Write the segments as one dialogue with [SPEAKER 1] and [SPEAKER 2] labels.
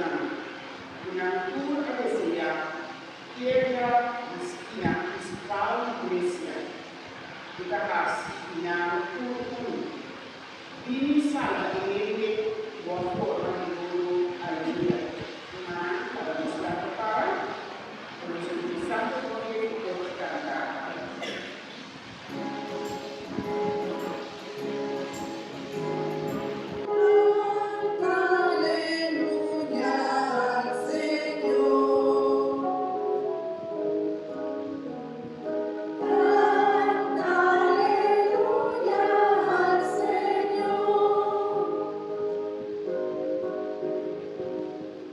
[SPEAKER 1] nashonnan, ku nan tur a deseá piedra di skina prinsipal di Gresia, ku ta hasi di nan tur unu. Bini salba e hende ku a forma di bodo alegria. Rumannan, laga nos lanta para pa nos kuminsá toke por kanta.
[SPEAKER 2] Canta aleluya al Señor. Canta aleluya al Señor.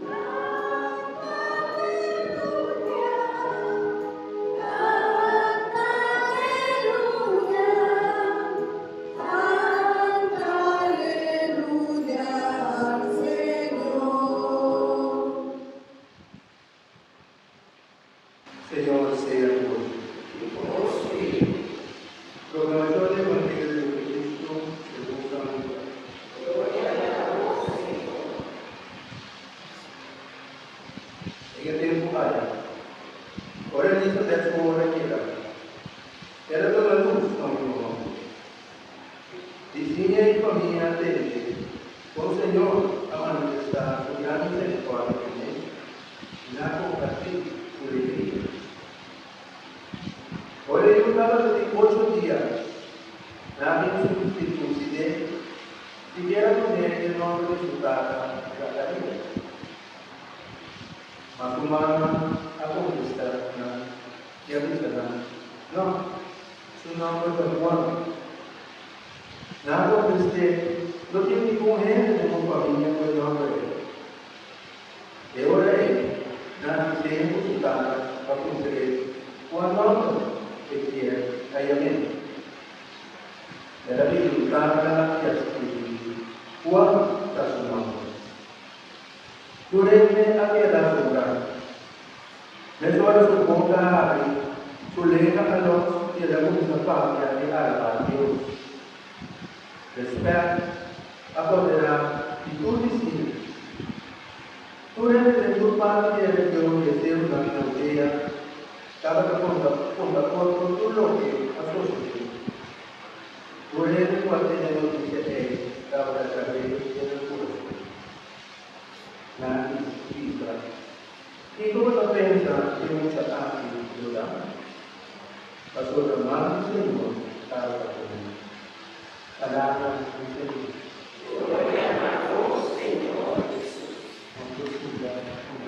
[SPEAKER 2] Canta aleluya, canta aleluya, canta aleluya al Señor.
[SPEAKER 3] Señor sea ku boso.
[SPEAKER 1] I ku bo spiritu.
[SPEAKER 3] Proklamashon di Evangelio di Jesucristo segun San Lukas.
[SPEAKER 1] Gloria na bo, Señor.
[SPEAKER 3] Den e tempu aya, ora Elisabet su ora yega, el a duna lus na un yu hòmber. Bisiña i famia a tende kon Señor a manifestá su gran miserikòrdia kuné i nan a kompartí su alegria. Ora e yu tabata di ocho dia, nan a bin sirkunsid'é i kier a dun'é e nòmber di su tata, Zakarias. Ma su mama a kontestá nan i a bisa nan, Nò, su nòmber ta Huan. Nan a kontest'é, No tin ningun hende den bo famia ku e nòmber ei. E ora ei, nan a bis'é ku su tata pa puntr'é kua nòmber e kier a yam'é. El a bini un tabla i a skirbi Juan ta su nòmber. Tur hende a keda asombrá. Mesora su boka a habri, su lenga a lòs i el a kuminsá papia i alabá Dios. Rèspèt a poderá di tur bisiña. Tur hende den tur parti di e region di e serunan na Hudea tabata konta konta otro tur loke a sosodé. Tur hende ku a tende notisia ei tabata grab'é den nan kurason. Nan a bisa, Kiko bo ta pensa e mucha aki lo ta? Pasobra man di Señor tabata ku mi. Palabra di Señor.
[SPEAKER 1] Gloria na bo, Señor Jesus.
[SPEAKER 3] Nos por sinta un.